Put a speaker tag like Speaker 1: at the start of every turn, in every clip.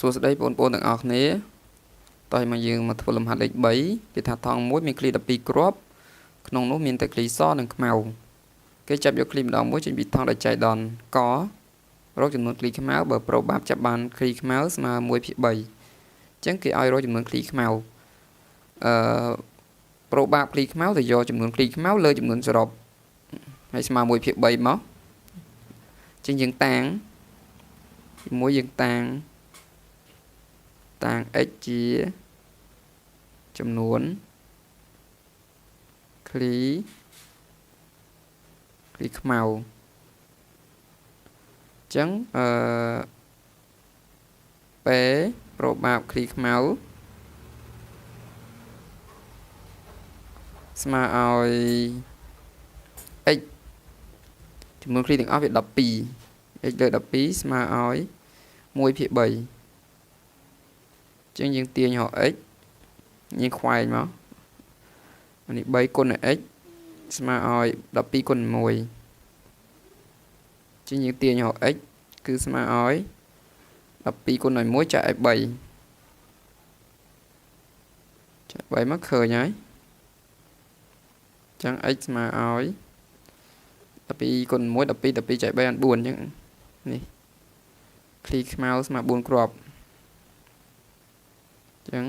Speaker 1: សួស្តីបងប្អូនទាំងអស់គ្នាតោះមកយើងមកធ្វើលំហាត់លេខ3គេថាថង់មួយមានឃ្លី12គ្រាប់ក្នុងនោះមានតែឃ្លីសនិងខ្មៅគេចាប់យកឃ្លីម្ដងមួយចេញពីថង់ដែលចៃដន្យករកចំនួនឃ្លីខ្មៅបើប្រូបាបចាប់បានឃ្លីខ្មៅស្មើ1ភាគ3អញ្ចឹងគេឲ្យរកចំនួនឃ្លីខ្មៅអឺប្រូបាបឃ្លីខ្មៅទៅយកចំនួនឃ្លីខ្មៅលើចំនួនសរុបហើយស្មើ1ភាគ3មកអញ្ចឹងយើងតាំងជាមួយយើងតាំង x ជាចំនួនឃ្លីខ្មៅអញ្ចឹងអឺ p ប្រូបាបឃ្លីខ្មៅស្មើឲ្យ x ចំនួនឃ្លីទាំងអស់វា12 x លើ12ស្មើឲ្យ1ភាគ3ចឹងយើងទាញរក x យើងខ្វែងមកនេះ3គុណនឹង x ស្មើឲ្យ12គុណ1ចឹងយើងទាញរក x គឺស្មើឲ្យ12គុណឲ្យ1ចែកឲ្យ3ចែក3មកឃើញហើយចឹង x ស្មើឲ្យ12គុណ1 12 12ចែក3បាន4ចឹងនេះឃ្លីខ្មៅស្មើ4គ្រាប់ចឹង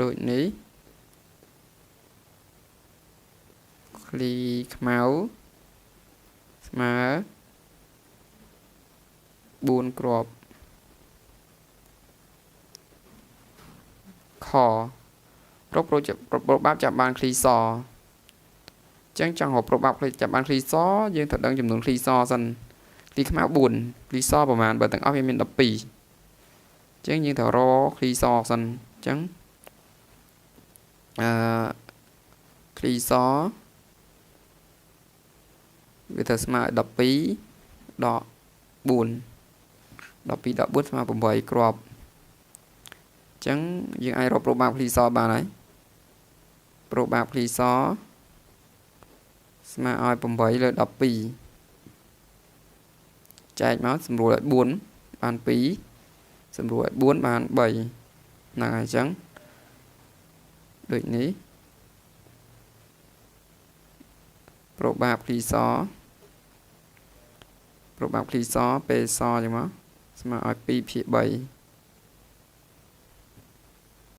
Speaker 1: ដូចនេះឃ្លីខ្មៅស្មើ4គ្រាប់ខរកប្រូបាបចាប់បានឃ្លីសចឹងចង់រកប្រូបាបចាប់បានឃ្លីសយើងត្រូវដឹងចំនួនឃ្លីសសិនឃ្លីខ្មៅ4ឃ្លីសប្រហែលបើទាំងអស់វាមាន12ចឹងយើងត្រូវរកឃ្លីសសិនចឹងអឺឃ្លីសវាត្រូវស្មើឲ្យ12ដក4 12ដក4ស្មើ8គ្រាប់អញ្ចឹងយើងអាចរកប្រូបាបឃ្លីសបានហើយប្រូបាបឃ្លីសស្មើឲ្យ8លើ12ចែកមកសម្រួលឲ្យ4បាន2សម្រួលឲ្យ4បាន3ហ្នឹងហើយអញ្ចឹងដូចនេះប្រូបាបឃ្លីសប្រូបាបឃ្លីស P សអញ្ចឹងមកស្មើឲ្យ2ភាគ3